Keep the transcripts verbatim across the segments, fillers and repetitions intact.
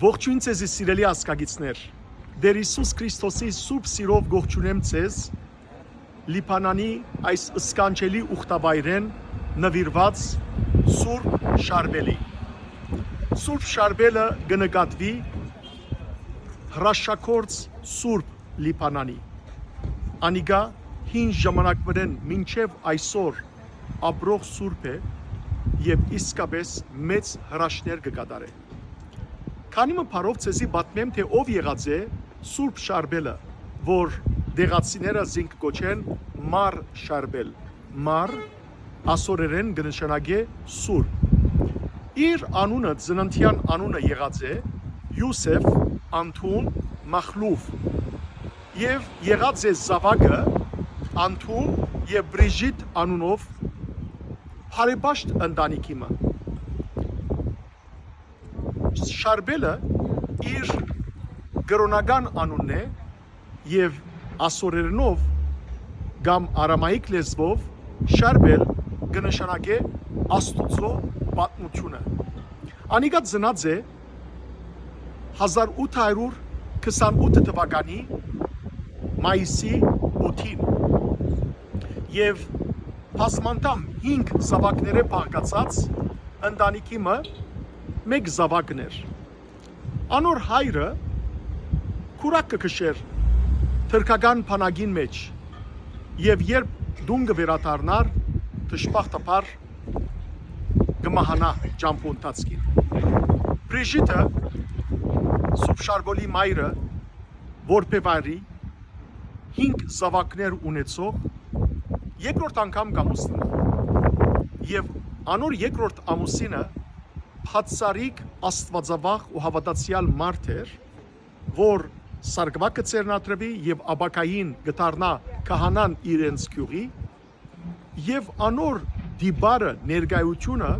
Ողջույն ձեզի, սիրելի ազգագիցներ։ Տէր Յիսուս Քրիստոսի սուրբ սիրով կողջունեմ ձեզ Լիբանանի այս սքանչելի ուխտավայրէն նուիրուած Սուրբ Շարբելի։ Սուրբ Շարբելը կը նկատուի հրաշագործ Սուրբ Լիբանանի։ Անիկա հին ժամանակներէն մինչեւ այսօր ապրող Սուրբ է եւ իսկապէս մեծ հրաշքներ կը կատարէ։ Քանի մը բառով ձեզի պատմեմ, թէ ով եղած է Սուրբ Շարբելը, որ տեղացիները զինք կոչեն Մար Շարբել։ Մար ասորերէն կը նշանակէ սուրբ։ Իր անունը, ծննդեան անունը եղած է Յուսեֆ Անթուն Մախլուֆ եւ եղած է զաւակը Անթուն եւ Բրիժիտ անունով բարեպաշտ ընտանիքի մը։ Շարբելը իր կրօնական անունն է եւ ասորերնով կամ արամայիկ լեզուով Շարբել կը նշանակէ Աստուծոյ պատմութիւնը։ Անիկա ծնած է հազար ութ հարիւր քսանութ թուականի մայիսի ութին եւ բազմանդամ հինգ զաւակներէ բաղկացած ընտանիքի մը մէկ զաւակն էր։ Անոր հայրը քուրակ կը քշէր թրքական բանակին մէջ եւ երբ տուն կը վերադառնար, դժբախտաբար կը մահանայ ճամբու ընթացքին։ Բրիժիտը, Սուրբ Շարբելի մայրը, որբեվարի հինգ զաւակներ ունեցող երկրորդ անգամ կ'ամուսնանայ։ Եւ անոր երկրորդ ամուսինը բացառիկ աստուածավախ ու հաւատացեալ մարդ էր, որ սարկուակ կը ձեռնադրուի եւ ապագային կը դառնայ քահանան իրենց գիւղի, եւ անոր տիպարը, ներկայութիւնը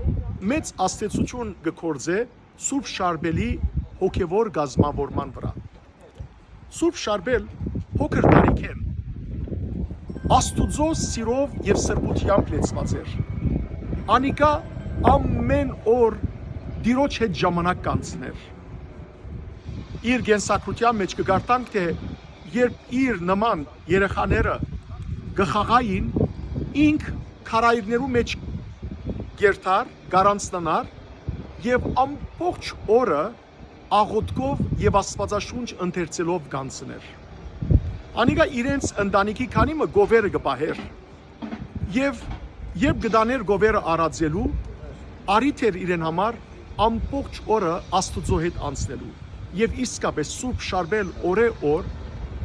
մեծ ազդեցութիւն կը գործէ Սուրբ Շարբելի հոգեվոր կազմաւորման վրայ։ Սուրբ Շարբել փոքր տարիքէն Աստուծոյ սիրով եւ սրբութեամբ լեցուած էր։ Անիկա ամէն օր Տիրոջ հետ ժամանակ կ'անցնէր։ Իր կենսագրութեան մէջ կը կարդանք, թէ երբ իր նման երեխաները կը խաղային, ինք քարայրներու մէջ կ'երթար, կ'առանձնանար եւ ամբողջ օրը աղօթքով եւ Աստուածաշունչ ընթերցելով կ'անցնէր։ Անիկա իրենց ընտանիքի քանի մը գովերը կը պահէր եւ երբ կը տանէր գովերը արածելու, առիթ էր իրեն համար ամբողջ օրը Աստուծոյ հետ անցնելու։ Եւ իսկապէս Սուրբ Շարբել օրէ օր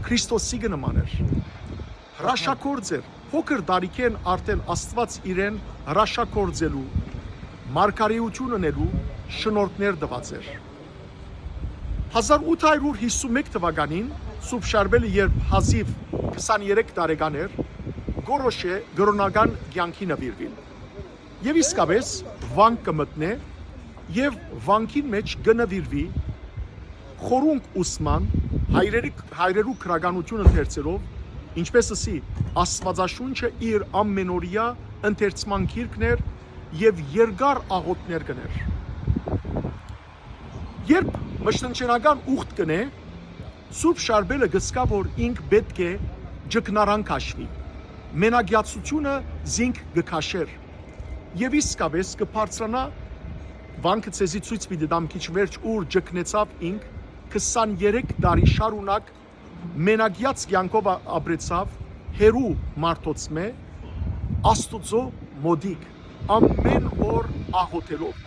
Քրիստոսի կը նմանէր։ Հրաշագործ էր, փոքր տարիքէն արդէն Աստուած իրեն հրաշագործելու, մարգարէութիւն ընելու շնորհքներ տուած էր։ Հազար ութ հարիւր հիսուն մէկ թուականին Սուրբ Շարբելը, երբ հազիւ քսաներեք տարեկան էր, կորոշ է կրօնական կեանքի նուիրուիլ։ Եւ իսկապէս վանք կը մտնէ եւ վանքին մէջ կը նուիրուի խորունկ ուսման, հայրերի, հայրերու գրականութիւնը ընթերցելով, ինչպէս ըսի, Աստուածաշունչը իր ամենօրեայ ընթերցման գիրքն էր եւ երկար աղօթքներ կ'ընէր։ Երբ մշտնջենական ուխտ կ'ընէ, Սուրբ Շարբելը կ'զգայ, որ ինք պէտք է ճգնարան քաշուի։ Մենակիացութիւնը զինք կը քաշէր։ Եւ իսկապէս կը բարձրանայ, վանքը ձեզի ցոյց պիտի տամ քիչ վերջ, ուր ճգնեցաւ ինք, քսաներեք տարի շարունակ մենակեաց կեանքով ա-, ապրեցաւ, հեռու մարդոցմէ, Աստուծոյ մօտիկ, ամէն օր աղօթելով։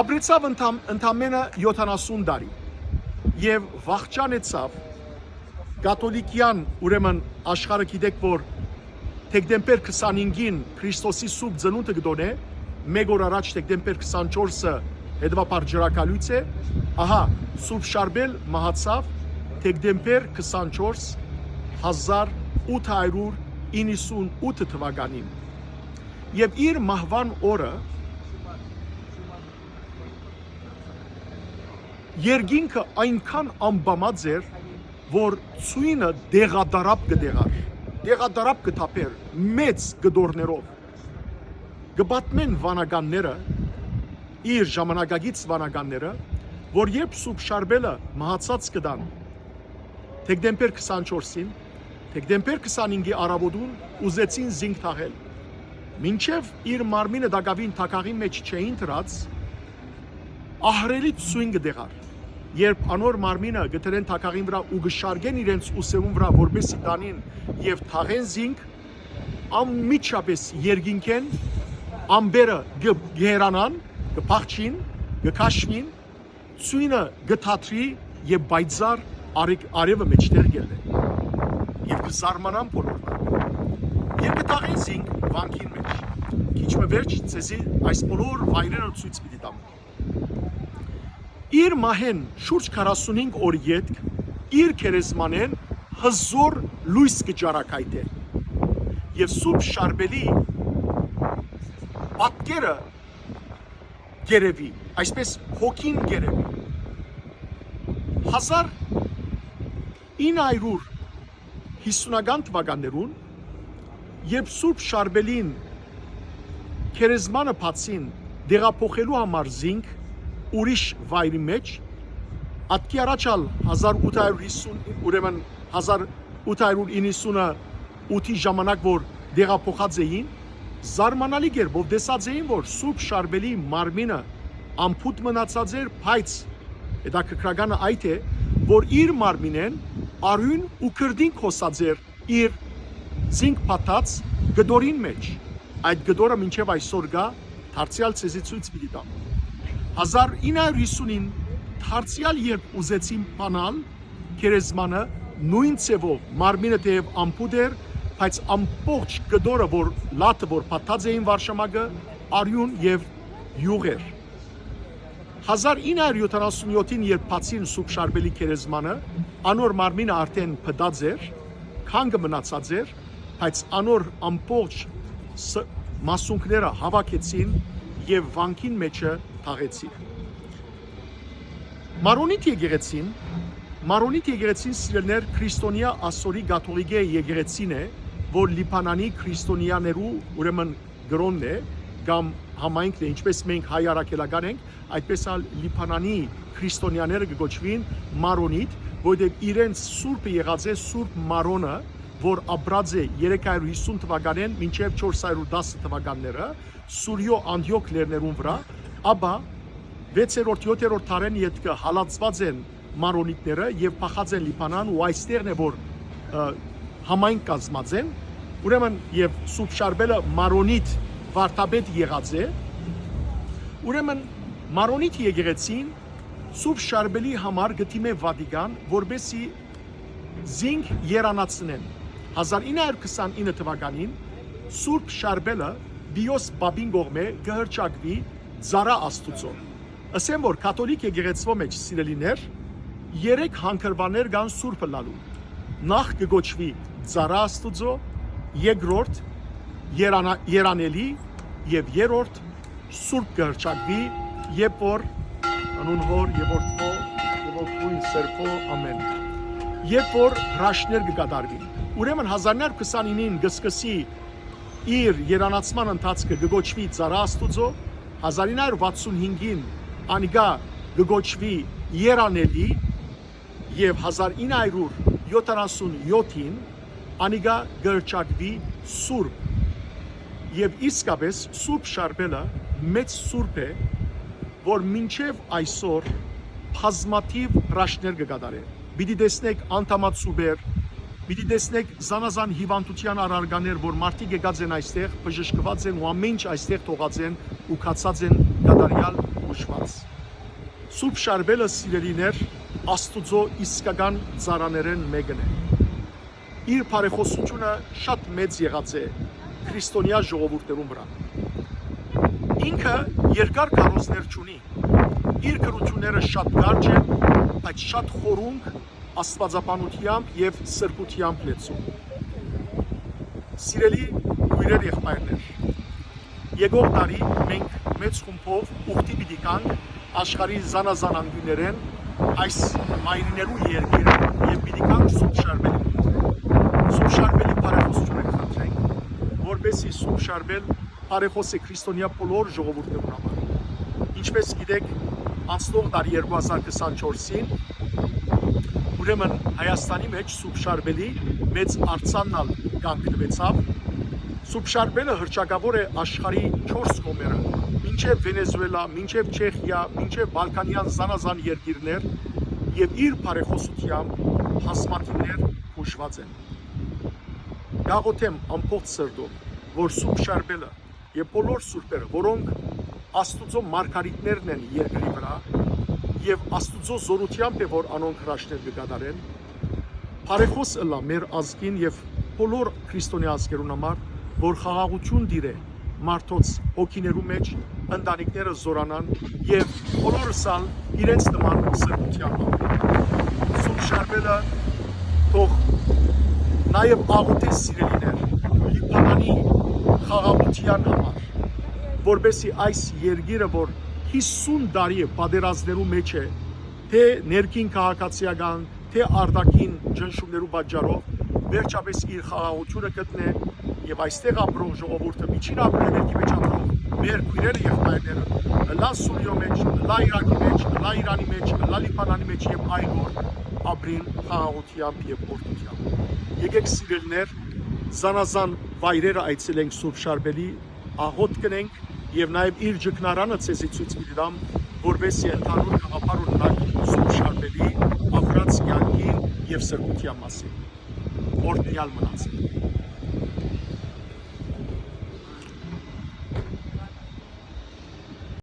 Ապրեցաւ ընդամ-, ընդամենը յոթանասուն տարի եւ վախճանեցաւ կաթոլիկեան, ուրեմն աշխարհը գիտէք, որ դեկտեմբեր քսանհինգին Քրիստոսի սուրբ ծնունդը կը տօնէ, մէկ օր առաջ դեկտեմբեր քսանչորսը հետեւաբար ճրագալոյց է, ահա, Սուրբ Շարբել մահացաւ դեկտեմբեր քսանչորս, հազար ութ հարիւր իննսունութ թուականին։ Եւ իր մահուան օրը երկինքը այնքան ամպամած էր, որ ցոյնը դեղատարապ կը դեղար, դեղատարապ կը թափէր մեծ կտորներով։ Կը պատմեն վանականները, իր ժամանակակից վանականները, որ երբ Սուրբ Շարբելը մահացած կը տան, դեկտեմբեր քսանչորսին, դեկտեմբեր քսանհինգի առաւօտուն ուզեցին զինք թաղել։ Մինչեւ իր մարմինը տակաւին թագաղին մէջ չէին դրած, ահռելի ցոյն կը տեղար։ Երբ անոր մարմինը կը դրեն թագաղին վրայ ու կը շարգեն իրենց ուսերուն վրայ, որպէս զի տանին եւ թաղեն զինք, անմիջապէս երկինքէն ամպերը կը, կը հեռանան, կը փախչին, կը քաշուին, ցոյնը կը թատրի եւ պայծառ արեգ-, արեւը մէջտեղ կ'ելլէ։ Եւ կը զարմանան բոլորը։ Եւ կը թաղեն զինք վանքին մէջ։ Քիչ մը վերջ ձեզի այս բոլոր վայրերը ցոյց պիտի տամ։ Իր մահէն շուրջ քառասունհինգ օր ետք իր գերեզմանէն հզօր լոյս կը ճառագայթէ եւ Սուրբ Շարբելի պատկերը կ'երեւի, այսպես հոգին կ'երեւի։ Հազար ինը հարիւր յիսունական թուականներուն, երբ Սուրբ Շարբելին գերեզմանը բացին տեղափոխելու համար զինք ուրիշ վայրի մէջ, ատկի առաջ ալ հազար ութ հարիւր յիսուն, ուրեմն հազար ութ հարիւր իննսունը ութի ժամանակ որ տեղափոխած էին, զարմանալի կերպով տեսած էին, որ Սուրբ Շարբելի մարմինը անփութ մնացած էր, բայց հետաքրքրականը այդ է, որ իր մարմինէն արիւն ու քրտինք հոսած էր իր զինք փաթաթած կտորին մէջ։ Այդ կտորը մինչեւ այսօր կայ, դարձեալ ձեզի ցոյց պիտի տամ։ Հազար ինը հարիւր յիսունին դարձեալ երբ ուզեցին բանալ գերեզմանը, նոյն ձեւով մարմինը թէեւ անփութ էր, բայց ամբողջ կտորը, որ լաթը, որ փաթաթած էին վարշամակը, արիւն եւ իւղ էր։ Հազար ինը հարիւր յոթանասունյոթին երբ բացին Սուրբ Շարբելի գերեզմանը, անոր մարմինը արդէն փտած էր, քանքը մնացած էր, բայց անոր ամբողջ ս-, մասունքները հաւաքեցին եւ վանքին մէջը թաղեցին։ Մարոնիտ եկեղեցին, Մարոնիտ եկեղեցին, սիրելիներ, քրիստոնեայ ասորի կաթողիկէ եկեղեցին է, որ Լիբանանի քրիստոնեաներու, ուրեմն, կրօնն է կամ համայնքն է, ինչպես մենք հայ առաքելական ենք, այդպես ալ Լիբանանի քրիստոնեաները կը կոչուին Մարոնիտ, որովհետեւ իրենց սուրբը եղած է Սուրբ Մարոնը, որ ապրած է երեք հարիւր յիսուն թուականէն մինչեւ չորս հարիւր տասը թուականները, Սուրիոյ Անտիոք լեռներուն վրայ, ապա վեցերորդ, յոթերորդ դարէն ետքը հալածուած են Մարոնիտները եւ փախած են Լիբանան ու այստեղն է, որ, ը, համայնք կազմած են, ուրեմն եւ Սուրբ Շարբելը Մարոնիտ վարդապետ եղած է, ուրեմն Մարոնիտ եկեղեցին Սուրբ Շարբելի համար կը դիմէ Վատիկան, որպէս զի զինք երանացնեն։ Հազար ինը հարիւր քսանինը թուականին Սուրբ Շարբելը Պիոս Պապին կողմէ կը հռչակուի ծառայ Աստուծոյ։ Ըսեմ, որ կաթոլիկ եկեղեցւոյ մէջ, սիրելիներ, երեք հանգրուաններ կան սուրբ ըլլալու։ Նախ կը կոչուի ծառայ Աստուծոյ, երկրորդ երանա-, երանելի եւ երրորդ սուրբ կը հռչակուի, երբ որ անուն Հօր եւ Որդւոյ եւ Ոգին Սրբոյ, ամէն, երբ որ հրաշքներ կը կատարուին։ Ուրեմն հազար ինը հարիւր քսանինին կը սկսի իր երանացման ընթացքը, կը կոչուի ծառայ Աստուծոյ, հազար ինը հարիւր վաթսուն հինգին անիկա կը կոչուի երանելի, եւ հազար ինը հարիւր յոթանասուն յոթին անիկա կը հռչակուի սուրբ։ Եւ իսկապէս Սուրբ Շարբելը մեծ սուրբ է, որ մինչեւ այսօր բազմաթիւ հրաշքներ կը կատարէ։ Պիտի տեսնէք անդամացուբեր, պիտի տեսնէք զանազան հիւանդութեան առարկաներ, որ մարդիկ եկած են այստեղ, բժշկուած են ու ամէն ինչ այստեղ թողած են ու գացած են կատարեալ ուժուած։ Սուրբ Շարբելը, սիրելիներ, Աստուծոյ իսկական ծառաներէն մէկն է։ Իր բարեխօսութիւնը շատ մեծ եղած է քրիստոնեայ ժողովուրդներուն վրայ։ Ինքը երկար քարոզներ չունի։ Իր գրութիւնները շատ կարճ են, բայց շատ խորունկ, աստուածաբանութեամբ եւ սրբութեամբ լեցուն։ Սիրելի քոյրեր, եղբայրներ, եկող տարի մենք մեծ խումբով ուխտի պիտի գանք աշխարհի զանազան անկիւներէն այս մայրիներու երկիրը եւ պիտի գանք Սուրբ Շարբելի մուտքը։ Սուրբ Շարբելի բարեխօսութիւնը կխնդրենք, որպէս զի Սուրբ Շարբել բարեխօս է քրիստոնեայ բոլոր ժողովուրդներուն համար։ Ինչպես գիտեք, Անցնող տարի երկու հազար քսանչորսին, ուրեմն Հայաստանի մէջ Սուրբ Շարբելի մեծ արձանն ալ կանգնուեցաւ։ Սուրբ Շարբելը հռչակաւոր է աշխարհի չորս կողմերը, մինչեւ Վենեզուելա, մինչեւ Չեխիա, մինչեւ Բալկանեան զանազան երկիրներ, եւ իր բարեխօսութեամբ բազմաթիւներ բուժուած են։ Կաղոթեմ ամբողջ սրտով, որ Սուրբ Շարբելը եւ բոլոր սուրբերը, որոնք Աստուծոյ մարգարիտներն են երկրի վրայ, եւ Աստուծոյ զօրութեամբ է, որ անոնք հրաշքներ կը կատարեն, բարեխօս ըլլայ մեր ազգին եւ բոլոր քրիստոնեայ ազգերուն համար, որ խաղաղութիւն տիրէ մարդոց հոգիներու մէջ, ընտանիքները զօրանան եւ բոլորս ալ իրենց նման սրբութեան ապրեն։ Սուրբ Շարբելը թող նաեւ աղօթէ, սիրելիներ, Լիբանանի խաղաղութեան համար, որպեսզի այս երկիրը, որ յիսուն տարի է պատերազմներու մէջ է, թէ ներքին քաղաքացիական, թէ արտաքին ճնշումներու պատճառով, վերջապէս իր խաղաղութիւնը գտնէ եւ այստեղ ապրող ժողովուրդը, միջին ափերէն ներքի մէջ ապրող մեր քոյրերը եւ եղբայրները, ըլլայ Սուրիոյ մէջ, ըլլայ Իրաքի մէջ, ըլլայ Իրանի մէջ, ըլլայ Լիբանանի մէջ եւ այլ օր, ապրին խաղաղութեամբ եւ օրհնութեամբ։ Եկէք, սիրելիներ, զանազան վայրերը այցելենք Սուրբ Շարբելի, աղօթք կ'ընենք եւ նաեւ իր ճգնարանը ձեզի ցոյց պիտի տամ, որպեսզի ընդհանուր գաղափար ունենանք Սուրբ Շարբելի ապրած կեանքին եւ սրբութեան մասին։ Օրհնեալ մնացեք։